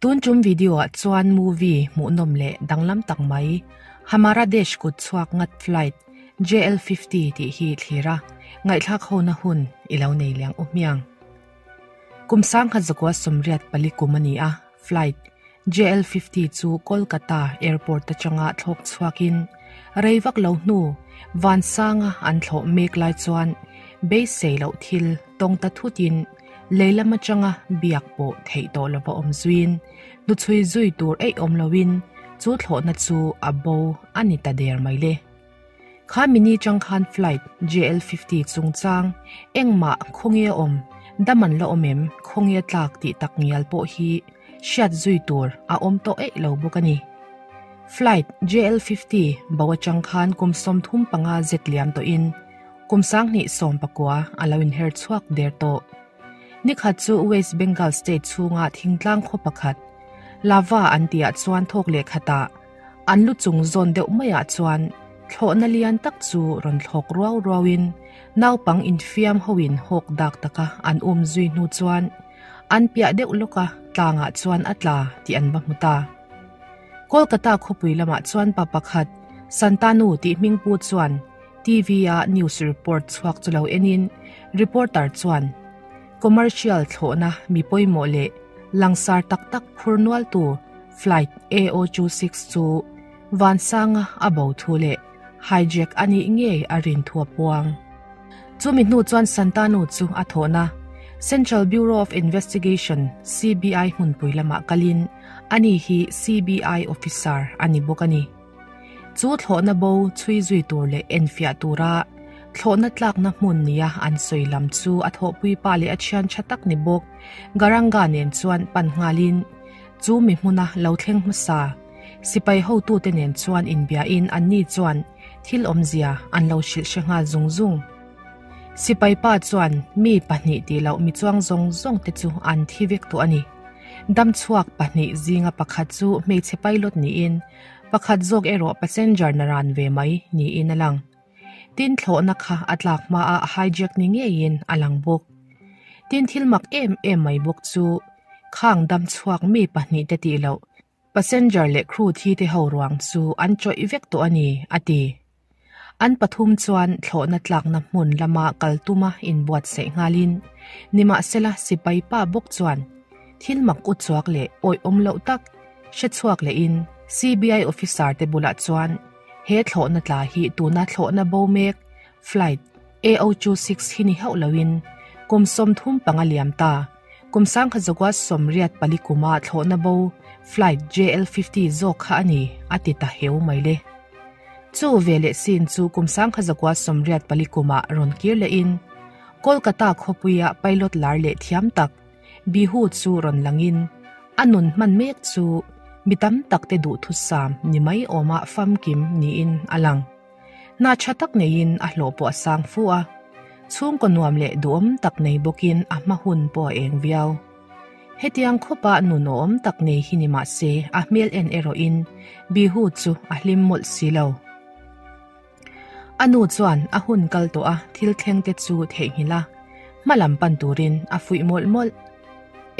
Tun tum video ah chuan movie hmuhnawm leh danglam tak mai Hamara Desh kut chhuak ngat flight JL50 tih hi thlir a, ngaihthlak hona hun i lo nei liang u hmiang. Kum 1984 kum a ni a, flight JL50 chu Kolkata airport atanga thlawk chhuakin rei vak lo hnu Vansanga an thlawh mek lai chuan beisei loh thil tawng ta thutin lei lam atanga biak pawh theih tawh lova awm zuiin hnuchhui zui tur eih awm loin chu thlawhna chu a bo a ni ta der mai le. Kha mini chang khan flight JL50 chungchang engmah khawnge a awm, dam an la awm em, khawnge a tlak tih tak ngial pawh hi hriat zui tur a awm tawh eih lo bawk a ni. Flight JL50 bo atang khan kum 35 zet liam tawhin kum 2019 a lo inher chhuak der tawh. Nikhat chu West Bengal state chhunga thingtlang khaw pakhat Lava an tihah chuan thawk leh khatah an lu chung zawn deuh maiah chuan thlawhna lian tak chu rawn thlawk ruau ruauin naupang infiam hoin hawk dak taka an um zui hnu chuan an piah deuh lawka tlangah chuan a tla tih an va hmu ta. Kolkata khawpui lamah chuan pa pakhat Santanu tih hmingpu chuan TV a news report chhuak chu lo enin reporter chuan Commercial thlawhna mi pawimawh leh langsar tak tak phur nualtu flight AO26 chu Vansanga a bo thu leh hijack a nih ngei a rin thu a puang. Chumi hnu chuan Santanu chu a thawhna Central Bureau of Investigation, CBI, hmunpui lamah kalin ani hi CBI officer a ni bawk a ni. Chu thlawhna bo chhui zui tur leh enfiah tura thlawhna tlakna hmun nia an sawi lam chu a thawhpui pa leh a thian tha tak ni bawk Garanga nen chuan pan nghalin chu mi hmuna lo thleng hmasa sipai hotute nen chuan inbiain anni chuan thil awmzia an lo hrilh hre nghal zung zung. Sipai pa chuan mi pahnih tih loh mi chuang zawng zawng te chu an thi vek tawh a ni. Damchhuak pahnih zinga pakhat chu hmeichhe pilot niin Pakhat zawk erawh passenger na ran ve mai niin a lang. Tin thlawhna kha a tlak hmaah hijack ni ngeiin a lang bawk. Tin thil mak em em mai bawk chu khang dam chhuak mi pahnih te tih loh passenger leh crew thi te ho ruang chu an chawih vek tawh a ni, a ti. An pathum chuan thlawhna tlakna hmun lama kal tuma inbuatsaih nghalin nimahsela sipai pa bawk chuan thil mak u chuak leh awih awm loh tak hre chhuak lehin CBI officer te bulah chuan he thlawhna tla hi tuna thlawhna bo mek flight AO26 hi ni hauh loin kum 35 liam ta kum 1984 kuma thlawhna bo flight JL50 zawk kha a ni a ti ta heu mai le. Chu veleh sin chu kum 1984 kumah rawn kir lehin Kolkata khawpuia pilot lar leh thiam tak Bihu chu rawn langin a nun hman mek chu mi tam tak te duhthusam ni mai awma famkim niin a lang. Hna tha tak neiin a hlawh pawh a sang fu a, chhungkaw nuam leh duhawm tak nei bawkin a hma hun pawh a eng viau. Hetiang khawpa nun awm tak nei hi ni mah se a hmel en erawhin Bihu chu a hlim mawlh si lo. A nu chuan a hun kal tawh a thil thleng te chu theihnghilh a, hma lam pan turin a fuih mawlh mawlh.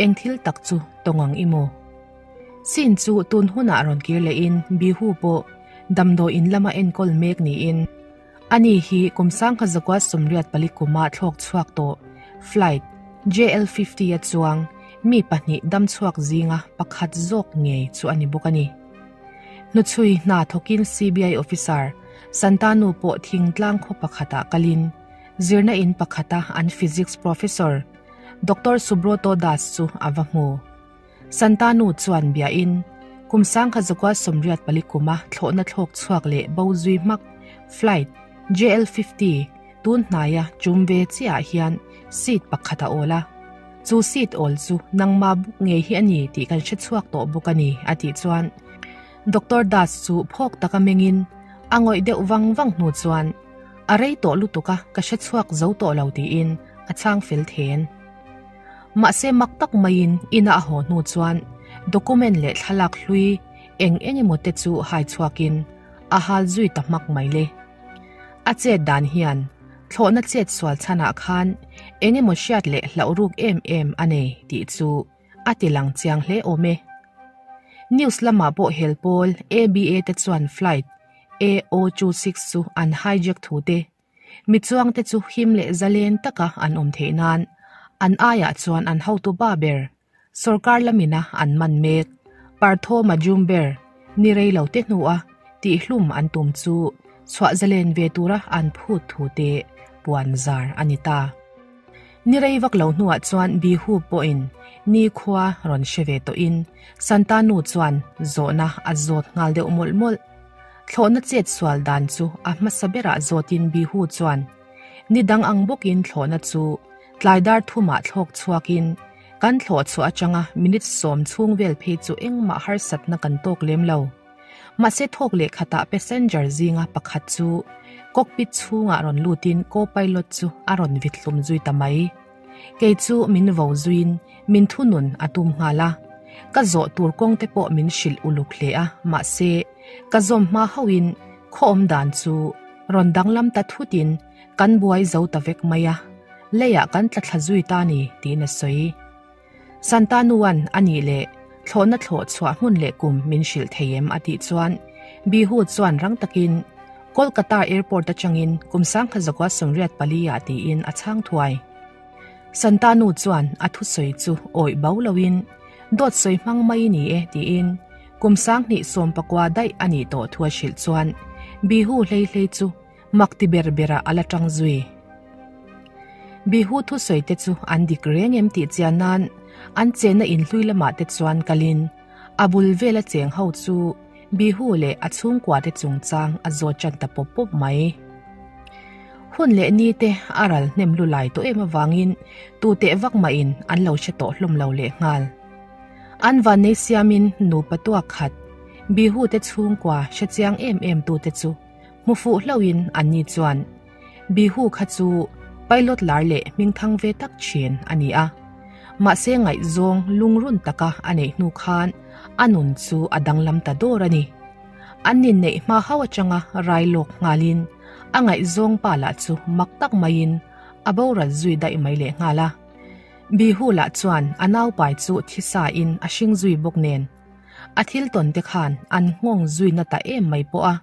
Eng thil tak chu tawng ang i maw? Sin chu tun hunah rawn kir lehin Bihu pawh damdawi in lama enkawl mek niin ani hi kum 1984 kuma thlawk chhuak tawh flight JL50 a chuang mi pahnih dam chhuak zinga pakhat zawk ngei chu a ni bawk a ni. Hnuchhui hna thawkin CBI officer Santanu pawh thingtlang khaw pakhatah kalin zirna in pakhata an physics professor Doctor Subroto Das chu a va hmu. Santanu chuan biain kum 1984 kuma thlawhna thlawk chhuak leh bo zui hmak flight JL50 tun hnaia chum ve chiah hian seat pakhat a awl a. Chu seat awl chu nangma buk ngei hi a ni tih kan hre chhuak tawh bawk a ni a tih chuan Doctor Das chu phawk taka mengin a ngawih deuh vang vang hnu chuan a rei tawh lutuk a ka hre chhuak zo tawh lo tiin a chhang fel then. Mahse mak tak maiin ina a haw hnu chuan document leh thlalak hlui eng eng emaw te chu hai chhuakin a hal zui ta hmak mai le. A chet dan hian thlawhna chet sual chhanah khan eng emaw hriat leh hlauh ruk em em a nei tih chu a ti lang chiang hle awm e. News lamah pawh hel pawl ABA te chuan flight AO26 chu an hijack thu te, mi chuangte chu him leh zalen taka an awm theih nan an aiah chuan an hotu ba ber Sorkar lamina an man mek. Partho Majumber ni rei lo te hnua tihhlum an tum chu chhuah zalen ve tura an phut thu te puan zar a ni ta. Ni rei vak lo hnuah chuan Bihu pawhin ni khua rawn hre ve tawhin Santa nu chuan zawhna a zawt nghal deuh mawlh mawlh. Thlawhna chet sual dan chu a hmasa berah zawtin Bihu chuan ni dang ang bawkin thlawhna chu Tlai dar thumah thlawk chhuakin kan thlawh chhuah atanga minute sawm chhung vel phei chu engmah harsatna kan tawk lem lo. Mahse thawk leh khatah passenger zinga pakhat chu cockpit chhungah rawn lutin co-pilot chu a rawn vit hlum zui ta mai. Kei chu min vo zuiin min thunun a tum nghal a. Ka zawh tur kawng te pawh min hrilh uluk hle a, mahse ka zawm hma hauhin khaw awm dan chu rawn danglam ta thutin Kan buai zo ta vek mai a, leiah kan tla thla zui ta ni, tiin a sawi. Santa Nuan a nih leh thlawhna thlawh chhuah hmun leh kum min hrilh thei em a tih chuan Bihu chuan rang takin Kolkata Airport atangin kum sangkha zakua 84 ah tiin a chhang thuai. Santa Nu chuan a thusawi chu awih bo loin dawt sawi hmang mai ni e tiin kum 2019 daih a nih tawh thu a hrilh chuan Bihu hlei hlei chu Mak ti ber berah a la tang zui. Bihu thusawi te chu an dik reng em tih chian nan an chenna inhlui lamah te chuan kalin a bul vela cheng ho chu Bihu leh a chhungkua te chungchang a zawt tan ta pawp pawp mai. Hun leh ni te a ral hnem lu lai tawh em avangin tuteh vak mahin an lo hre tawh hlawm lo lehnghal. An vannei siamin nupa tuak khat Bihu te chhungkua hre chiang em em tute chu Hmu fuh hlauhin anni chuan Bihu kha chu pilot lar leh hmingthang ve tak thin a ni a. Mahse ngaihzawng lungrun taka a neih hnu khan a nun chu a danglam ta dawr a ni. An inneih hma hauh atanga rai lawk nghalin a ngaihzawng pa lah chu mak tak maiin a boral zui daih mai leh nghal a. Bihu lah chuan a naupai chu thisa in a hring zui bawk nen. A thil tawn te khan an nghawng zui na ta em mai pawh a.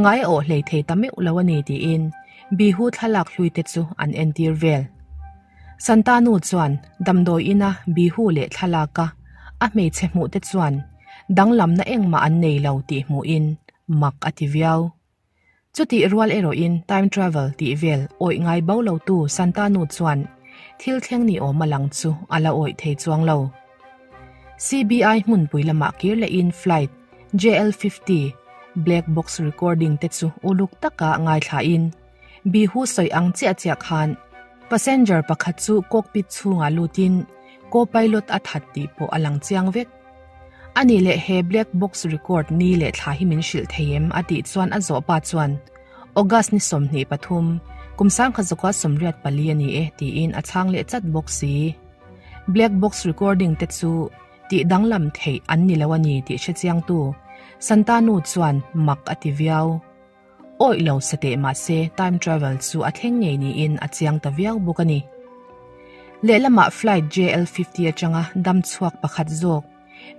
Ngai a awh hlei thei ta meuh lo a ni tiin Bihu thlalak hlui te chu an entir vel. Santa nu chuan damdawi ina Bihu leh thlalaka a hmeichhe hmuh te chuan danglamna engmah an nei lo tih hmuhin mak a ti viau. Chutih rual erawhin time travel tih vel awih ngai bo lo tu Santa nu chuan thil thleng ni awm a lang chu a la awih thei chuang lo. CBI hmunpui lamah kir lehin flight JL50 black box recording te chu uluk taka ngaithlain Bihu sawi ang chiah chiah khan passenger pakhat chu cockpit chhungah lutin co-pilot a that tih pawh a lang chiang vek. A nih leh he black box record ni leh thla hi min hrilh thei em a tih chuan a zawh pa chuan August ni 23, kum 1984 a ni e tiin a chhang leh chat bawk si. Black box recording te chu tih danglam theih an ni lo a ni tih hrechiangtu Santa nu chuan mak a ti viau. Awih lo sa teh mahse time travel chu a thleng ngei niin a chiang ta viau bawk a ni. Lehlamah flight JL50 atanga dam chhuak pakhat zawk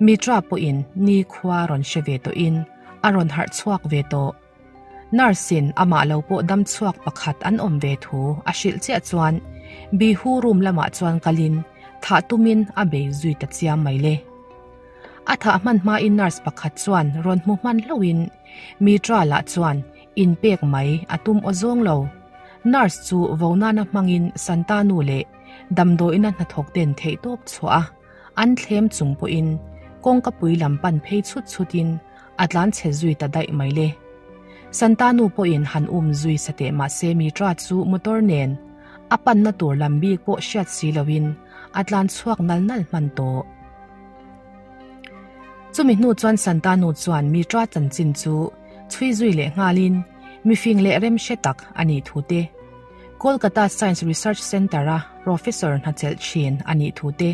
Mitra pawhin ni khua rawn hre ve tawhin a rawn harh chhuak ve tawh. Nurse in amah lo pawh dam chhuak pakhat an awm ve thu a hrilh chiah chuan Bihu room lamah chuan kalin thah tumin a bei zui ta chiam mai le. A thah hman hmain nurse pakhat chuan rawn hmu hman hlauhin Mitra lah chuan inpek mai a tum aw zawng lo. Nurse chu vo nana hmangin Santa nu leh damdawiina hnathawk ten theihtawp chhuah a an thlem chung pawhin kawngkapui lam pan phei chhut chhutin a tlan chhe zui ta daih mai le. Santa nu pawhin han um zui sa teh mahse Mitra chu motor nen a panna tur lam bik pawh hriat si loin a tlan chhuak nal nal hman tawh. Chumi hnu chuan Santa nu chuan Mitra chanchin chu chhui zui leh nghalin mifing leh rem hre tak a nih thu te, Kolkata Science Research Centre-a Professor hnachelh thin a nih thu te,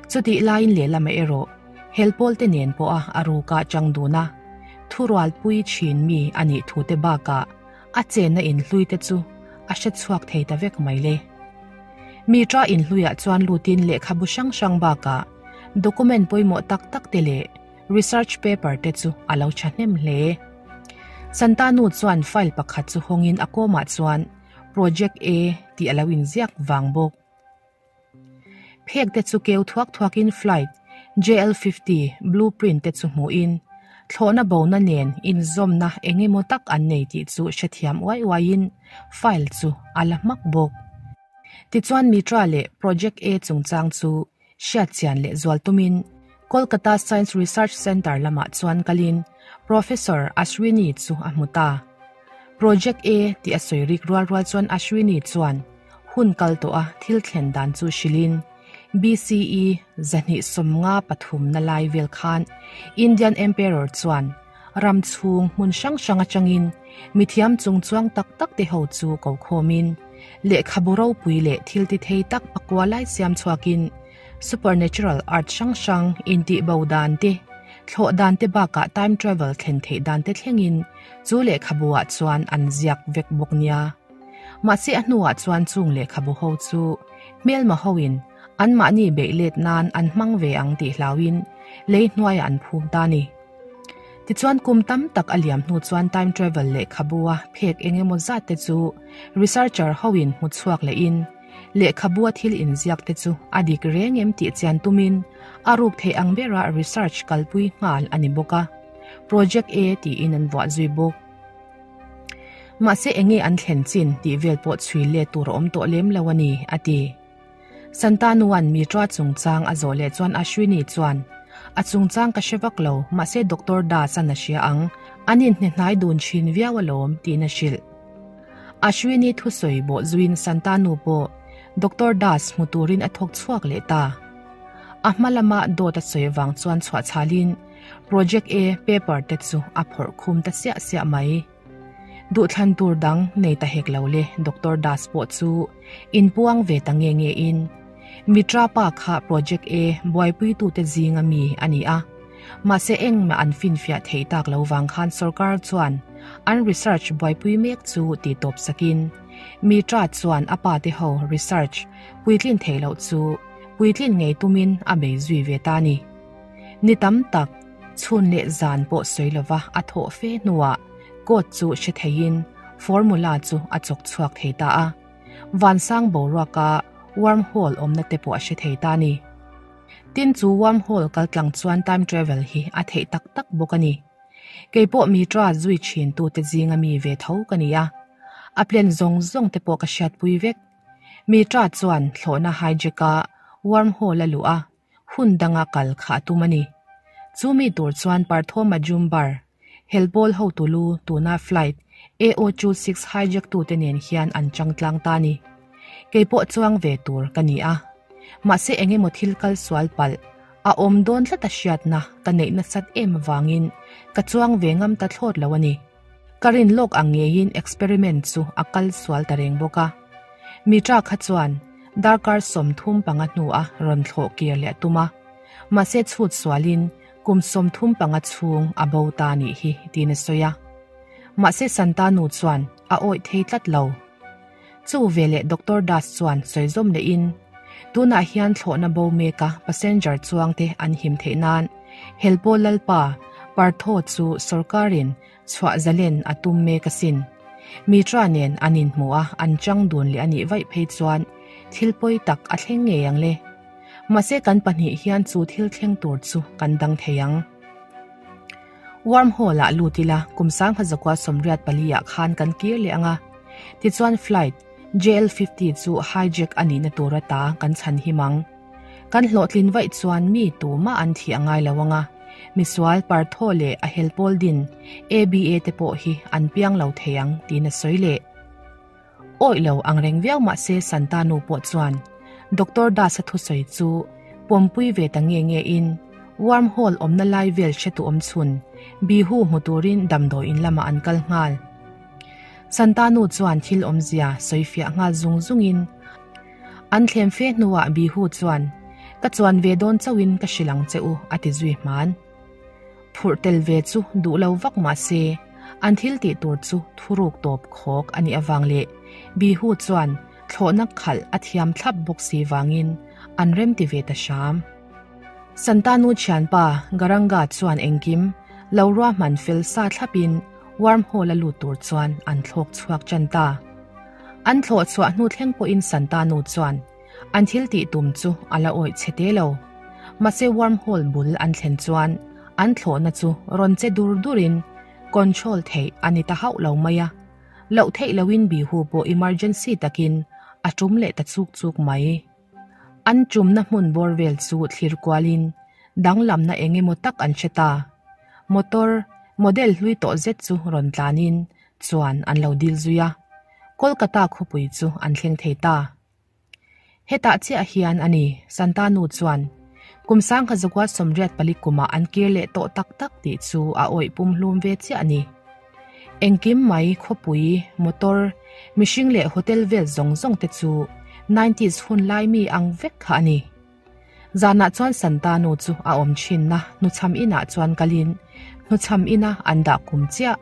chutih laiin lehlamah erawh helpawl te nen pawha a ruka chang dun a, thurualpui thin mi a nih thu te bakah a chenna inhlui te chu a hre chhuak thei ta vek mai le. Mitra inhluiah chuan lutin lehkhabu hrang hrang bakah document pawimawh tak tak te leh. research paper te chu a lo thahnem hle. Santanu chuan file pakhat chu hawngin a kawmah chuan Project A tih a lo inziak vang bawk. Phek te chu keu thuak thuakin flight JL 50 blueprint te chu hmuhin thlawhna bona nen inzawmna eng emaw tak an nei tih chu hrethiam uai uaiin file chu a la hmak bawk. Tichuan Mitra leh Project A chungchang chu hriatchian leh zual tumin Kolkata Science Research Centre lamah chuan kalin Professor Ashwini chu a hmu ta. Project A tih a sawi rik rual rual chuan Ashwini chuan hun kal tawh a thil thlen dan chu hrilhin BCE 253 na lai vel khan Indian Emperor chuan ram chhung hmun hrang hrang atangin mithiam chungchuang tak tak te ho chu ko khawmin lehkhabu ropui leh thil ti thei tak pakua lai siam chhuakin supernatural art hrang hrang intihbo dan te, thlawh dan te bakah time travel thlen theih dan te thlengin chu lehkhabu ah chuan an ziak vek bawk nia. Mahse a hnuah chuan chung lehkhabu ho chu hmelma hoin anmahni beih let nan an hmang ve ang tih hlauhin lei hnuaiah an phum ta a ni. Tichuan kum tam tak a liam hnu chuan time travel lehkhabu a phek eng emaw zat te chu researcher hoin hmu chhuak lehin lehkhabu a thil inziak te chu a dik reng em tih chian tumin a ruk theih ang bera research kalpui nghal a ni bawk a, Project A tiin an vuah zui bawk. Mahse enge an thlen chin tih vel pawh chhui let tur a awm tawh lem lo a ni, a ti. Santanua'n Mitra chungchang a zawh leh chuan Ashwini chuan, A chungchang ka hre vak lo, mahse Doctor Das-a'n a hria ang, an inhne hnai dun thin viau alawm, tiin a hrilh. Ashwini thusawi bawh zuiin Santanu pawh Doctor Das hmu turin a thawk chhuak leh ta. A hma lama dawt a sawi avang chuan chhuahchhalin Project A paper te chu a phawrh khum ta siah siah mai. Duhthlan tur dang nei ta hek lo le Doctor Das pawh chu inpuang ve ta nge nge in Mitra pa kha Project A buaipuitute zinga mi a ni a. Mahse engmah an finfiah thei tak lo vang khan sorkar chuan an research buaipui mek chu titawp sakin Mitra chuan a pa te ho research puitlin theih loh chu puitlin ngei tumin a bei zui ve ta a ni. Ni tam tak chhun leh zan pawh sawi lova a thawh fe hnuah code chu hre theiin formula chu a chawk chhuak thei ta a. Vansang boruaka wormhole awmna te pawh a hre thei ta a ni. Tin chu wormhole kaltlang chuan time travel hi a theih tak tak bawk a ni. Kei pawh Mitra zui thin tute zinga mi ve tho ka ni a. A plan zawng zawng te pawh ka hriatpui vek. Mitra chuan thlawhna hijack a wormhole a luh a, hun danga kal kha a tum a ni. Chu mi tur chuan Partho Majumbar, Helpawl hotu lu tuna flight AO26 hijack tute nen hian an chang tlang ta a ni. Kei pawh chuang ve tur ka ni a. Mahse eng emaw thil kal sual palh a awm dawn tlat a hriatna ka neih nasat em avangin ka chuang ve ngam ta thlawt lo a ni. Ka rin lawk ang ngeiin experiment chu a kal sual ta reng bawk a. Mitra kha chuan darkar 35 hnua rawn thlawh kir leh a tum a, mahse chhut sualin kum 35 chhung a bo ta nih hi tiin a sawi a. Mahse Santa nu chuan a awih thei tlat lo. Chu veleh Doctor Das chuan sawi zawm lehin, Tunah hian thlawhna bo meka passenger chuangte an him theih nan Helpawl Lalpa Partho chu sorkarin Chhuah zalen a tum mek asin. Mitra nen an inhmu a, an chang dun leh a nih vaih phei chuan thil pawi tak a thleng ngei ang le. Mahse kan pahnih hian chu thil thleng tur chu kan dang thei ang. Wormhole ah lut ila kum 1984 ah khan kan kir leh ang a. Tichuan flight JL50 chu hijack a nihna tur ata kan chhan him ang. Kan hlawhtlin vaih chuan mi tumah an thih a ngai lo ang a, misual Partho leh a helpawl din ABA te pawh hi an piang lo thei ang tiin a sawi leh. Awih lo ang reng viau mah se Santa nu pawh chuan Doctor Das-a thusawi chu pawmpui ve ta nge nge in wormhole awmna lai vel hretu awm chhun Bihu hmu turin damdawi in lamah an kal nghal. Santa nu chuan thil awmzia sawifiah nghal zung zungin An thlem fe hnuah Bihu chuan, Ka chuan ve dawn chauhin ka hrilh ang che u, a ti zui hman. Phurh tel ve chu duh lo vak mah se, an thil tih tur chu thuruk tawp khawk a nih avang leh Bihu chuan thlawhna khalh a thiam thlap bawk si vangin an rem ti ve ta hram. Santanu thianpa Garanga chuan engkim lo ruahman fel sa thlapin wormhole a lut tur chuan an thlawk chhuak tan ta. An thlawh chhuah hnu thleng pawhin Santanu chuan an thil tih tum chu a la awih chhe te lo. Mahse wormhole bul an thlen chuan an thlawhna chu rawn che dur durin control theih a ni ta hauh lo mai a. Loh theih loin Bihu pawh emergency takin a tum leh ta chuk chuk mai. An tumna hmun bawr vel chu thlir kualin danglamna eng emaw tak an hre ta. Motor, model hlui tawh zet chu rawn tlanin chuan an lo dil zui a. Kolkata khawpui chu an thleng thei ta. Hetah chiah hian a ni, Santanu chuan kum sangkhat zakua 84 kumah an kir leh tawh tak tak tih chu a awih pumhlum ve chiah a ni. Engkim mai khawpui, motor, mihring leh hotel vel zawng zawng te chu nineties hun lai mi ang vek kha a ni. Zanah chuan Santanu chu a awm thinna hnuchham inah chuan kalin hnuchham ina an dah kum chiah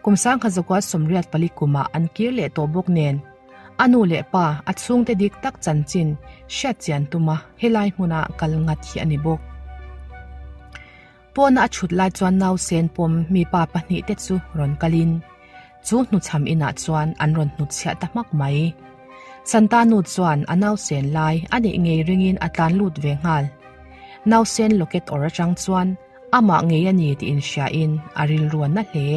kum sangkhat zakua 84 kumah an kir leh tawh bawk nen a nu leh pa a chhungte dik tak chanchin hriatchian tuma helai hmuna kal ngat hi a ni bawk. Pawna a thut lai chuan nausen pawm mipa pahnihte chu rawn kalin chu hnuchham inah chuan an rawn hnutchhiah ta hmak mai. Santanu chuan a nausen lai a nih ngei ringin a tlan lut ve nghal. Nausen locket awr atang chuan amah ngei a ni tih inhriain a rilru a na hle.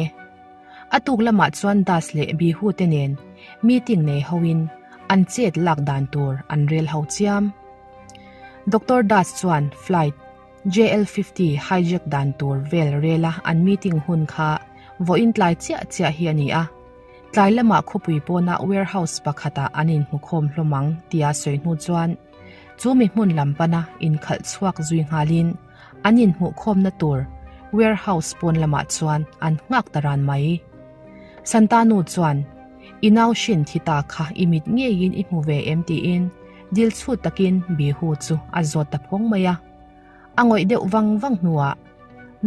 A tuk lamah chuan Das leh Bihu te nen meeting nei hoin an chet lak dan tur an rel ho chiam. Doctor Das chuan flight JL 50 hijack dan tur vel rela an meeting hun kha vawiin tlai chiah chiah hi a ni a. Tlai lamah khawpui pawna warehouse pakhatah an inhmukhawm hlawm ang tia sawi hnu chuan chu mi hmun lam pana inkhalh chhuak zui nghalin an inhmuhkhawmna tur warehouse pawn lamah chuan an nghak ta ran mai. Santanu chuan i nau hrin thi ta kha i mit ngeiin i hmu ve em tiin dil chhut takin Bihu chu a zawt ta phawng mai a. A ngawih deuh vang vang hnuah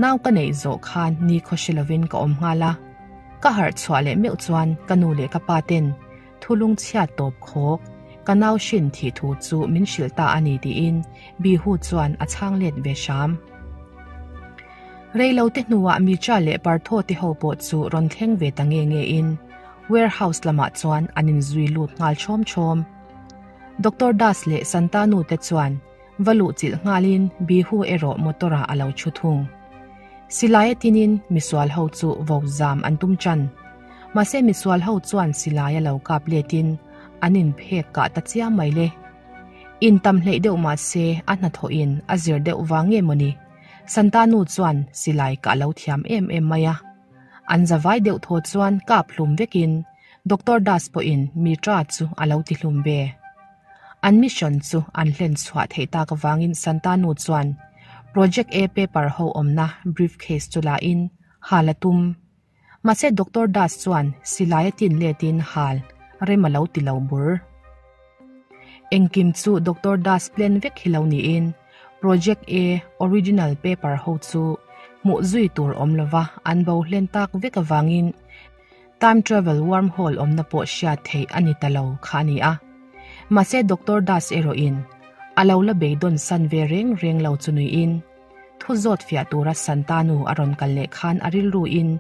nau ka neih zawh khan ni khaw hre lovin ka awm nghal a. Ka harh chhuah leh meuh chuan ka nu leh ka pa ten thulung chhiat tawp khawk ka nau hrin thih thu chu min hrilh ta a ni tiin Bihu chuan a chhang let ve hram. Reilo te hnuah Micha leh Partho te ho pawh chu rawn thleng ve ta nge nge in warehouse lamah chuan an inzui lut nghal chhawm chhawm. Doctor Das leh Santanu te chuan va luh chilh nghalin Bihu erawh motor ah a lo thu thung. Silai a tinin misual ho chu vo zam an tum tan. Mahse misual ho chuan silai a lo kap letin an inphek kah ta chiam mai le. In tam hleih deuh mahse a hnathawhin a zir deuh vang nge mawni Santanu chuan silai kah lo thiam em em mai a. An zavai deuh thaw chuan kap hlum vekin Doctor Das pawhin Mitra chu a lo ti hlum ve. An mission chu an hlen chhuah theih tak avangin Santanu chuan Project A paper ho awmna briefcase chu lain hal a tum. Mahse Doctor Das chuan silai a tin letin hal rem a lo ti lo bur. Engkim chu Doctor Das plan vek hi lo niin Project A original paper ho chu hmuh zui tur awm lova an bo hlen tak vek avangin Time travel wormhole awmna pawh hriat theih a ni ta lo kha a ni a. Mahse Doctor Das erawhin a lo la beidawn san ve reng reng lo chu nuiin thu zawt fiah tura Santanu a rawn kal leh khan a rilruin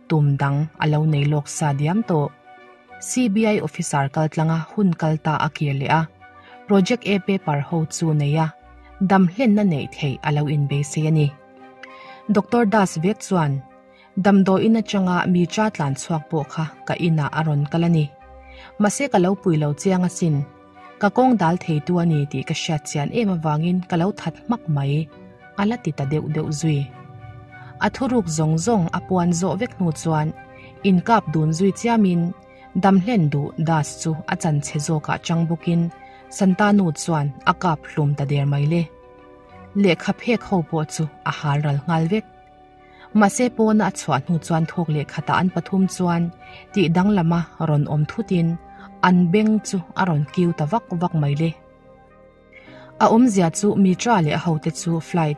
tum dang a lo nei lawk sa diam tawh. CBI officer kal tlanga hun kal ta a kir leh a, Project A paper ho chu nei a, dam hlenna neih theih a lo inbeisei a ni. Doctor Das vek chuan Damdawiin atanga mi cha tlan chhuak pawh kha ka inah a rawn kal a ni. Mahse ka lo pui lo chiang asin. Ka kawng dal theitu a ni tih ka hriat chian em avangin ka lo that hmak mai, a la ti ta deuh deuh zui. A thuruk zawng zawng a puan zawh vek hnu chuan inkap dun zui chiamin damhlen duh Das chu a chanchhe zawkah chang bawkin Santanu chuan a kap hlum ta der mai le. Lehkha phek ho pawh chu a hal ral nghal vek. Mahse pawna a chhuah hnu chuan thawk leh khatah an pathum chuan tih danglama rawn awm thutin an beng chu a rawn kiu ta vak vak mai le. A awmzia chu Mitra leh a hote chu flight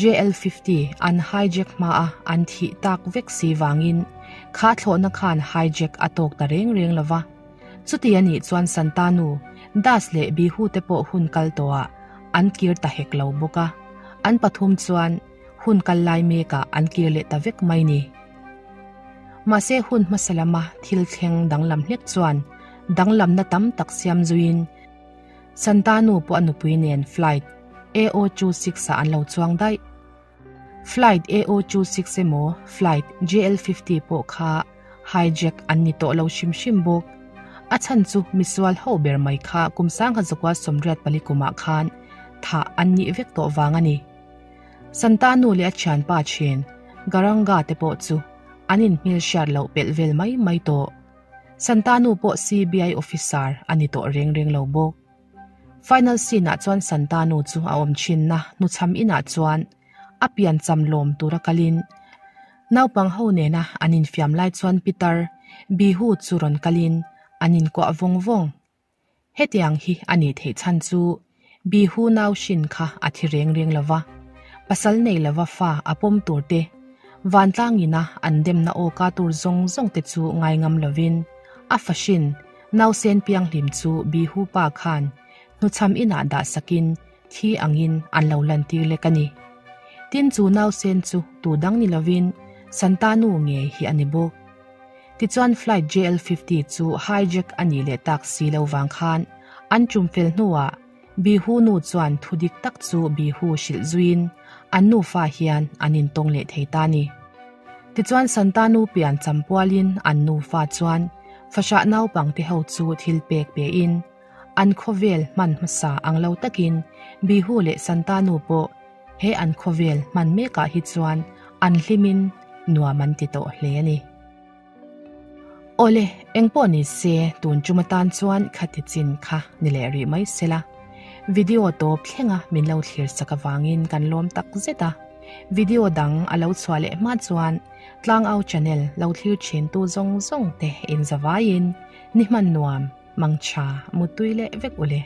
JL 50 an hijack hmaa an thih tak vek si vangin kha thlawhna khan hijack a tawk ta reng reng lova. Chuti a nih chuan Santanu, Das leh Bihu te pawh hun kal tawhah an kir ta hek lo bawk a. An pathum chuan hun kal lai mekah an kir leh ta vek mai ni. Mahse hun hmasa lama thil thleng danglam hlek chuan danglamna tam tak siam zuiin Santanu pawh a nupui nen flight AO26 ah an lo chuang daih. Flight AO26 emaw flight JL50 pawh kha hijack an ni tawh lo hrim hrim bawk. A chhan chu misual ho ber mai kha kum sangha zakua 84 kumah khan thah an nih vek tawh vang a ni. Santanu leh a thianpa thin Garanga te pawh chu an inhmel hriat loh pelh vel mai mai tawh. Santanu pawh CBI officer a ni tawh reng reng lo bawk. Final scene ah chuan Santanu chu a awm thinna hnuchham inah chuan a piancham lawm tura kalin naupang ho nena an infiam lai chuan Pitar Bihu chu rawn kalin an inkuah vawng vawng. Hetiang hi a nih theih chhan chu Bihu nau hrin kha a thi reng reng lo va, pasal nei lova fa a pawm tur te, vantlang ina an demna awka tur zawng zawng te chu ngai ngam lovin a fa hrin nausen pianghlim chu Bihu pa khan hnuchham inah dah sakin thi angin an lo lantir lek a ni. Tin chu nausen chu tu dang ni lovin Santanu ngei hi a ni bawk. Tichuan flight JL50 chu hijack a nih leh tak si lo vang khan an tum fel hnuah Bihu nu chuan thu dik tak chu Bihu hrilh zuiin an nufa hian an intawng leh thei ta ni. Tichuan Santanu pian champualin an nufa chuan fahrah naupangte ho chu thil pek pein an khawvel hman hmasa ang lo takin Bihu leh Santanu pawh he an khawvel hman mekah hi chuan an hlimin nuam an ti tawh hle a ni. Awle, engpawh ni se tun tum atan chuan khati chin kha ni leh rih mai sela. Video tawp thlenga min lo thlir sak avangin kan lawm tak zet a. Video dang a lo chhuah leh hma chuan Tlangau channel lo thlir thin tu zawng zawng te in zavaiin ni hman nuam, mangtha, muttui leh vek ule.